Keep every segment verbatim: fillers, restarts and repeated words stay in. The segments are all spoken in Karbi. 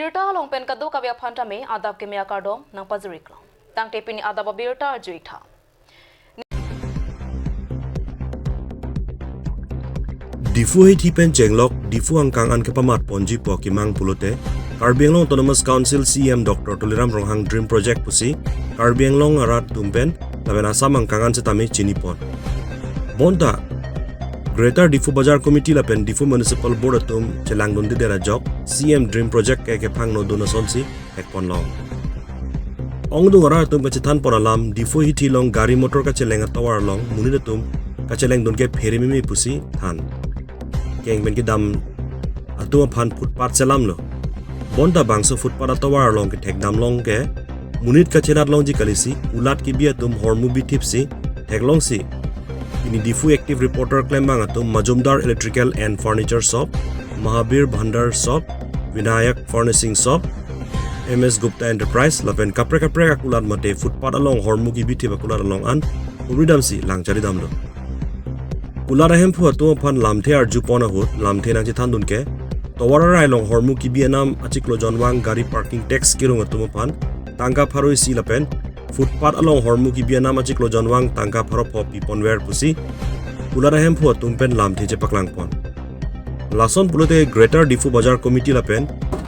Birta along pen kadokave aphan tame adap keme akardom nangpajir-iklo. Tangte pini adap abirta arju-ik tha. Diphu hithi pen chenglok, Diphu angkang an kepamat ponji pu akemang pulote, Karbi Anglong Autonomous Council C E M Doctor Tuliram Ronghang Dream Project pusi Karbi Anglong arat atum pen lapen Assam angkang an setame chinipon. Bonta Greater Diphu Bazar Committee lapen Diphu Municipal Board atum chelangdundedet ajok C E M Dream Project ke kephangno dun asonsi thekponlong. Ongdung arat atum kachethanpon alam, Diphu hithi along gari motor kacheleng atovar along monit atum kachelengdun ke phere meme pusi than. Keng pen kedam atum aphan footpath selamlo. Bonta bangso footpath atovar along kethekdam long ke monit kachenat longji kalisi, kulat kebi atum hormu bithipsi theklongsi, pini Diphu active reporter klembang atum Majumdar Electrical and Furniture Shop, Mahabir Bhandar Shop, Vinayak Furnishing Shop, M S Gupta Enterprise lapen kaprek kaprek akulat mate footpath along hormu kebithip akulat along an humridamsi lang charidamlo. Kulat ahemphu atum aphan lamthe arjupon ahut lamthe nangchethandun ke, tovar arai along hormu kebi anam achiklo jonvang gari parking tax kerung atum aphan tangka pharo isi lapen footpath along hormu kebi anam achiklo jonvang tangka pharo pho piponver pusi kulat ahemphu atum pen lamthe chepaklangpon. Lason pulote Greater Diphu Bazar Committee lapen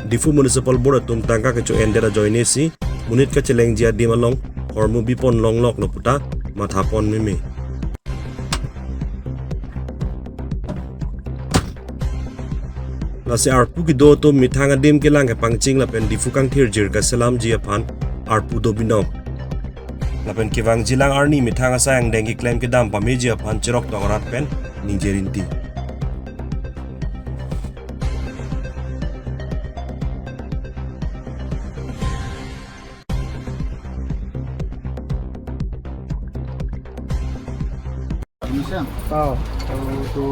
Diphu Municipal Board atum tangka kecho-endet ajoinesi monit kachelengji adim along hormu bipon longloklo puta mathapon meme. Lasi arpu kedo atum methang adim kelang kepangcheng lapen Diphu kangthirjir kaselamji aphan arpu do binong. Lapen kevangjilang arni methang asai angdeng keklem kedam pameji aphan cheroktok arat pen ningje rinti. শুনিছে? অ' তো এইটো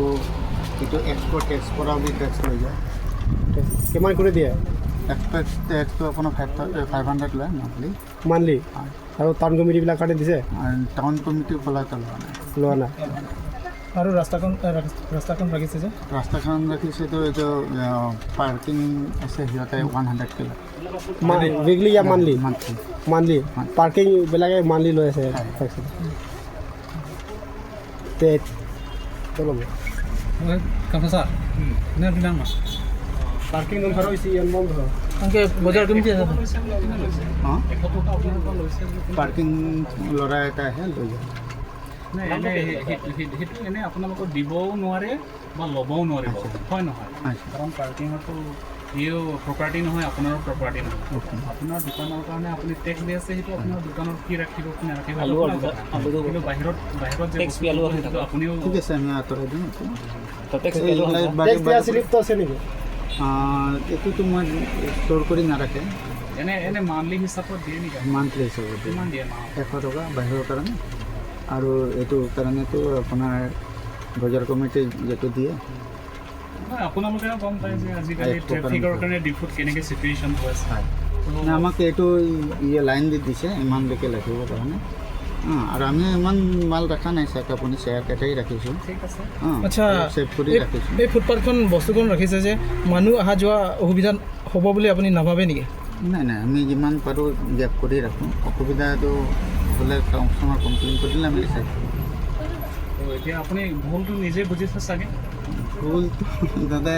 এইটো export text পৰা বুলি টেক্স লৈ যায়। কিমান কৰি দিয়ে? এক্সপৰ্ট টেক্সটো আপোনাৰ ফাইভ ফাইভ হাণ্ড্ৰেড লয় মান্থলি। মান্থলি? হয়। আৰু টাউন কমিটিবিলাক কাৰণে দিছে? টাউন কমিটিৰ পৰা লোৱা নাই। লোৱা নাই। আৰু ৰাস্তাখন ৰাস্তাখন ৰাখিছে যে? ৰাস্তাখন ৰাখিছে তো এইটো পাৰ্কিং আছে সিহঁতে ওৱান হাণ্ড্ৰেডকৈ লয়। উইকলি ইয়া মান্থলি? মান্থলি। মান্থলি? পাৰ্কিংবিলাকে মান্থলি লৈ আছে? হয়। তে তলব Kamu sa? Ini bilang mas. Parking number isi yang mau bro. Angke bojar kami dia satu. হা? পাৰ্কিং ল'ৰা এটা আহে লৈ যায়। নাই, এনে সেই- সেইটো সেইটো এনে আপোনালোকক দিবও নোৱাৰে বা ল'বও নোৱাৰিব, হয় নহয়? হয়। কাৰণ পাৰ্কিঙতো ইও প্ৰপাৰ্টি নহয়, আপোনাৰো প্ৰপাৰ্টি নহয়। আপোনাৰ দোকানৰ কাৰণে আপুনি টেক্স দি আছে, সেইটো আপোনাৰ দোকানৰ কি ৰাখিব কি নাৰাখিব, সেইটো আপোনাৰ কথা। কিন্তু বাহিৰত বাহিৰত যে বস্তু সেইটো আপুনিও ঠিক আছে, আমি আঁতৰাই দিম এইটো। তো টেক্স এইবিলাক বাদে টেক্স দিয়া শ্লিপটো আছে নেকি? এইটোতো মই ষ্ট'ৰ কৰি নাৰাখে, এনে এনে মান্থলি হিচাপত দিয়ে নেকি? মান্থলি হিচাপত দিম। কিমান দিয়ে মাহত? এশ টকা বাহিৰৰ কাৰণে। আৰু এইটো কাৰণেতো আপোনাৰ বজাৰ কমিটি যিটো দিয়ে। নহয়, আপোনালোকেও গম পায় যে আজিকালি এক প্ৰকাৰ ট্ৰেফিকৰ কাৰণে ডিফুত কেনেকে চিটুৱেশ্যন হৈ আছে। হয়। তো মানে আমাক এইটো ইয়ে লাইন দি দিছে ইমানলৈকে ৰাখিবৰ কাৰণে। হা, আৰু আমি ইমান মাল ৰখা নাই, চাওক আপুনি চেয়াৰ কেইটাই ৰাখিছোঁ। ঠিক আছে। হা, আচ্ছা, ছেভ কৰি এই- ৰাখিছোঁ। এই ফুটপাথখন বস্তুখন ৰাখিছে যে মানুহ অহা যোৱা অসুবিধা হ'ব বুলি আপুনি নাভাবে নেকি? নাই নাই, আমি যিমান পাৰোঁ গেপ কৰি ৰাখোঁ। অসুবিধাটো হ'লে কাষ্টমাৰ কমপ্লেইন কৰিলে আমি ছেভ কৰোঁ। তো এতিয়া আপুনি ভুলটো নিজে বুজিছে চাগে। ভুলটো দাদা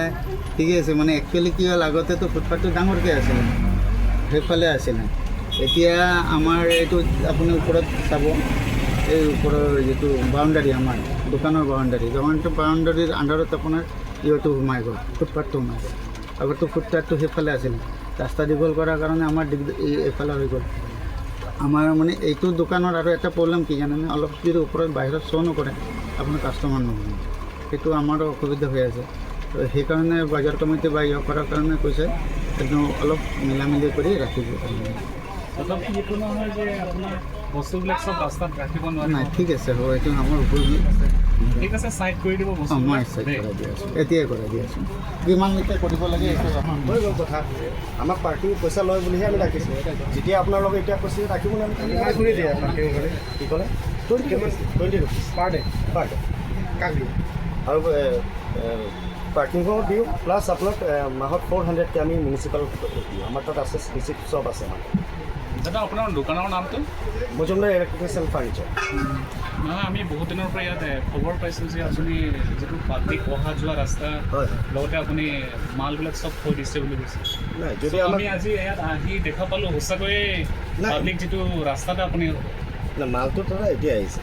ঠিকে আছে, মানে একচুৱেলি কি হ'ল, আগতেতো ফুটপাথটো ডাঙৰকৈ আছিলে, সেইফালে আছিলে। এতিয়া আমাৰ এইটো আপুনি ওপৰত চাব, এই ওপৰৰ যিটো বাউণ্ডাৰী, আমাৰ দোকানৰ বাউণ্ডাৰী, দোকানৰ বাউণ্ডাৰীৰ আণ্ডাৰত আপোনাৰ ইহঁটো সোমাই গ'ল, ফুটপাথটো সোমাই গ'ল। আগতে ফুটপাথটো সেইফালে আছিল, ৰাস্তা দীঘল কৰাৰ কাৰণে আমাৰ দিগদ- এই এইফালে হৈ গ'ল। আমাৰ মানে এইটো দোকানৰ আৰু এটা প্ৰব্লেম কি জানেনে, অলপ যদি ওপৰত বাহিৰত শ্ব' নকৰে, আপোনাৰ কাষ্টমাৰ নহয়, সেইটো আমাৰো অসুবিধা হৈ আছে। তো সেইকাৰণে বজাৰ কমিটি বা ইয়ে কৰাৰ কাৰণে কৈছে, এইটো অলপ মিলামিলি কৰি ৰাখিব কাৰণে। তথাপি সেইটো নহয় যে আপোনাৰ বস্তুবিলাক চব ৰাস্তাত ৰাখিব নাই, নোৱাৰিব। ঠিক আছে, হ'ব, এইটো আমাৰ ভুল। ঠিক আছে, চাইড কৰি দিব অ, মই বস্তুবিলাক চাইড দেই। কৰাই দি আছোঁ, এতিয়াই কৰাই দি আছোঁ। কিমান লৈকে কৰিব লাগে এইটো আমাৰ। হৈ গ'ল কথা। আমাক পাৰ্কিং পইচা লয় বুলিহে আমি ৰাখিছোঁ। যেতিয়া আপোনালোকে এতিয়া কৈছে যে ৰাখিব নোৱাৰিম, আমি শুনি দিয়ে পাৰ্কিং বুলি। কি ক'লে? Twenty rupees. Twenty rupees. Per day. Per day. কাক দিয়ে? আৰু এ, এ, পাৰ্কিঙো দিওঁ, প্লাছ আপোনাক এ, মাহত ফ'ৰ হাণ্ড্ৰেডকৈ আমি মিউনিচিপাল দিওঁ। আমাৰ তাত আছে, স্পেচিফিক চব আছে মানে। দাদা, আপোনাৰ দোকানৰ নামটো? Majumdar Electricals and furniture. নহয়, আমি বহুত দিনৰ পৰা ইয়াত এ, খবৰ পাইছোঁ যে আপুনি যিটো পাব্লিক অহা যোৱা ৰাস্তা, হয়, হয়। লগতে আপুনি মালবিলাক চব থৈ দিছে বুলি কৈছে। নাই, যদি চ' আমাক আমি আজি ইয়াত আহি দেখা পালোঁ, সঁচাকৈয়ে নাই। পাব্লিক যিটো ৰাস্তাতে আপুনি না, মালটো দাদা এতিয়া আহিছে,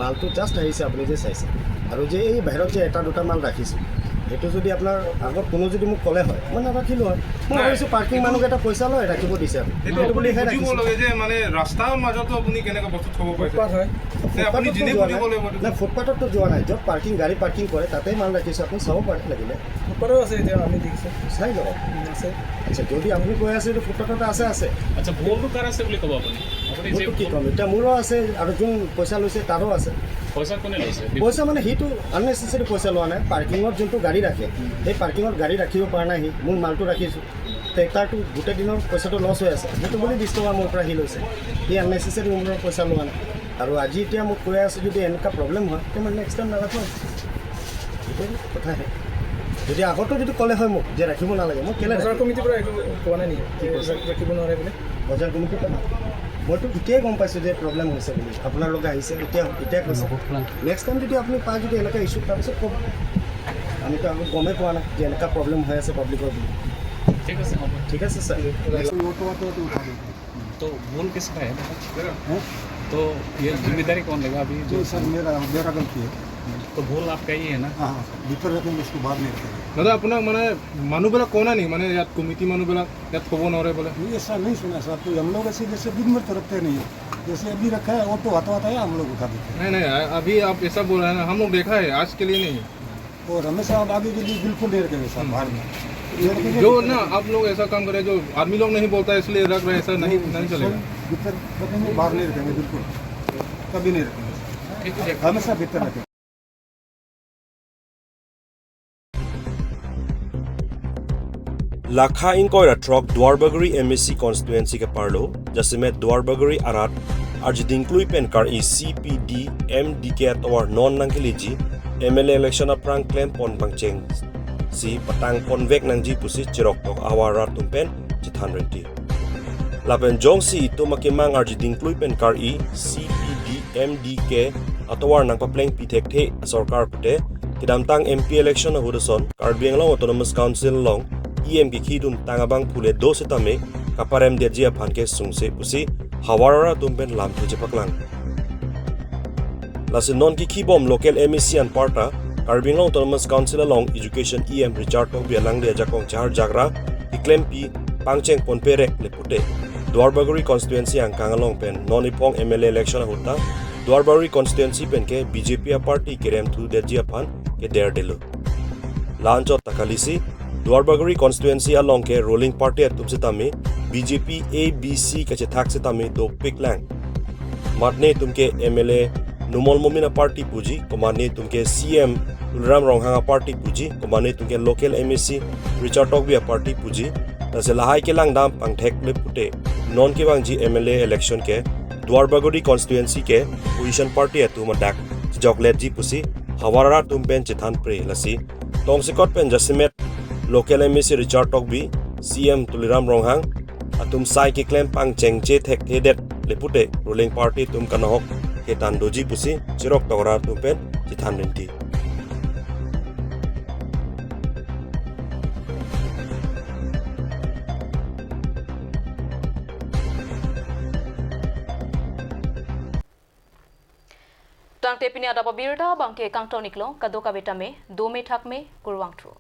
মালটো জাষ্ট আহিছে, আপুনি যে চাইছে। আৰু যে এই বাহিৰত যে এটা দুটা মাল ৰাখিছোঁ, সেইটো যদি আপোনাৰ আগত কোনো যদি মোক ক'লে হয়, মই নাৰাখিলোঁ হয়। মই নাই। ভাবিছোঁ পাৰ্কিং এইটো মানুহকেইটা পইচা লয়, ৰাখিব দিছে আৰু। এইটো সেইটো আপুনি বুলিহে বুজিব ৰাখিছোঁ। লাগে যে মানে ৰাস্তাৰ মাজতো আপুনি কেনেকে বস্তু থ'ব পাৰিছে? ফুটপাথ হয়। তে আপুনি ফুটপাথততো নিজে যোৱা বুজিব নাই। লাগিব এইটো। নাই, ফুটপাথততো যোৱা নাই, য'ত পাৰ্কিং, গাড়ী পাৰ্কিং কৰে, তাতেই মাল ৰাখিছোঁ, আপুনি চাব পাৰে লাগিলে। ফুটপাথো আছে, এতিয়া আমি দেখিছোঁ। চাই লওক। উম, আছে। আচ্ছা, যদি আপুনি কৈ আছে যে ফুটপাথত আছে, আছে। আচ্ছা, ভুলটো কাৰ আছে বুলি ক'ব আপুনি? আপুনি যে ভুলটো কি ভুল ক'ম? এতিয়া মোৰো আছে আৰু যোন পইচা লৈছে তাৰো আছে। পইচা কোনে লৈছে? পইচা মানে সেইটো আননেচেচাৰী পইচা লোৱা নাই। পাৰ্কিঙত যোনটো গাড়ী ৰাখে, সেই পাৰ্কিঙত গাড়ী ৰাখিব পৰা নাই সি। মোৰ মালটো ৰাখিছোঁ। ট্ৰেক্টৰটো গোটেই দিনৰ পইচাটো লছ হৈ আছে। সেইটো বুলি বিশ টকা মোৰ পৰা সি লৈছে। সি আননেচেচাৰী মোৰ পৰা পইচা লোৱা নাই। আৰু আজি এতিয়া মোক কৈ আছে যদি এনেকুৱা প্ৰব্লেম হয়, তে মই নেক্সট টাইম নাৰাখোঁ। এইটোৱে কথা আহে। যদি আগতো যদি ক'লে হয় মোক যে ৰাখিব নালাগে, মই কেলে বজাৰ ৰাখিম? কমিটিৰ পৰা একো কোৱা নাই নেকি? কি কৈছে? ৰাখিব নোৱাৰে বুলি? বজাৰ কমিটিৰ পৰা? মইতো এতিয়াই গম পাইছোঁ যে প্ৰব্লেম হৈছে বুলি। আপোনালোকে আহিছে, এতিয়া, এতিয়া কৈছে। নেক্সট টাইম যদি আপুনি পায় যদি এনেকুৱা ইছ্যু, তাৰপিছত ক'ব। আমিতো আগত গমেই পোৱা নাই যে এনেকুৱা প্ৰব্লেম হৈ আছে পাব্লিকৰ বুলি। ঠিক আছে, হ'ব। ঠিক আছে, ছাৰ। तो भूल किसका है? हैं? तो ये जिम्मेदारी कौन लेगा अभी? नहीं सर, मेरा, मेरा गलती है। तो भूल आपका ही है ना? हाँ, हाँ, सर, भीतर रखेंगे, उसको बाहर नहीं रखेंगे। দাদা, আপোনাক মানে মানুহবিলাক কোৱা নাই নেকি, মানে ইয়াত কমিটি মানুহবিলাক ইয়াত থ'ব নোৱাৰে বোলে? नहीं, ऐसा नहीं सुना सर, तो हम लोग ऐसे जैसे दिन भर तो रखते नहीं है, जैसे अभी रखा है वो तो हटा हटा है, हम लोग उठा देते हैं। नहीं, नहीं, अभी आप ऐसा बोल रहे हैं ना, हम लोग देखा है, आज के लिए नहीं। और हमेशा अब आगे के लिए बिल्कुल नहीं रखेंगे साहब, बाहर में। ये रखेंगे जो भीतर ना रखेंगे। आप लोग ऐसा काम करें, जो आदमी लोग नहीं बोलता है, इसलिए रख रहे हैं, ऐसा नहीं, नहीं, नहीं चलेगा। भीतर रखेंगे, बाहर नहीं रखेंगे बिल्कुल, कभी नहीं रखेंगे। ठीक है। हमेशा भीतर रखेंगे। Lakha ingkoi ra throk Duarbagori M A C constituency ke-arlo, jasemet Duarbagori arat arjiding klui pen kar-i C P D M D K atovar non nangkeleji M L A election aphrang klempon pangchengsi patangponvek nangji pusi chiroktok ahavar arat atum pen chethan rinti. Lapen jongsi itum akemang arjiding klui pen kar-i C P D M D K atovar nangpaplengpi thekthe asorkar pute, kedamtang M P election ahut ason Karbi Anglong Autonomous Council along E M kekhidun tang abangphu le do setame kaparemdetji aphan ke sungse pusi havar arat atum pen lamthe chepaklang. Lasi non kekhibom local M A C anparta Karbi Anglong Autonomous Council along Education E M Richard Tokbi alangli ajakong chahar jakra keklempi pangchengponperek le pute, Duarbagori constituency angkang along pen non iphong M L A election ahut ta Duarbagori constituency pen ke B J P aparty keremthudetji aphan kederdelo. La-anchot ta kalisi, Duarbagori constituency along ke ruling party atum setame B J P A B C kachethak setame dopiklang. Mat netum ke M L A Numal Momin aparty puji, komat netum ke C M Tuliram Ronghang aparty puji, komat netum ke local M A C Richard Tokbi aparty puji, lasi lahai kelangdam pangthek le pute, non kevangji M L A election ke Duarbagori constituency ke opposition party atum adak chejokletji pusi havar arat atum pen chethanpre. Lasi tongsekot pen jasemet local M A C Richard Tokbi, C M Tuliram Ronghang atum sai keklem pangchengche thekthedet le pute ruling party atum kanahok ketan doji pusi chiroktok arat atum pen chethan rinti. Tangte pini adap abirta abangke kangton-iklo, kadokave tame dome thakme, kurvangthu.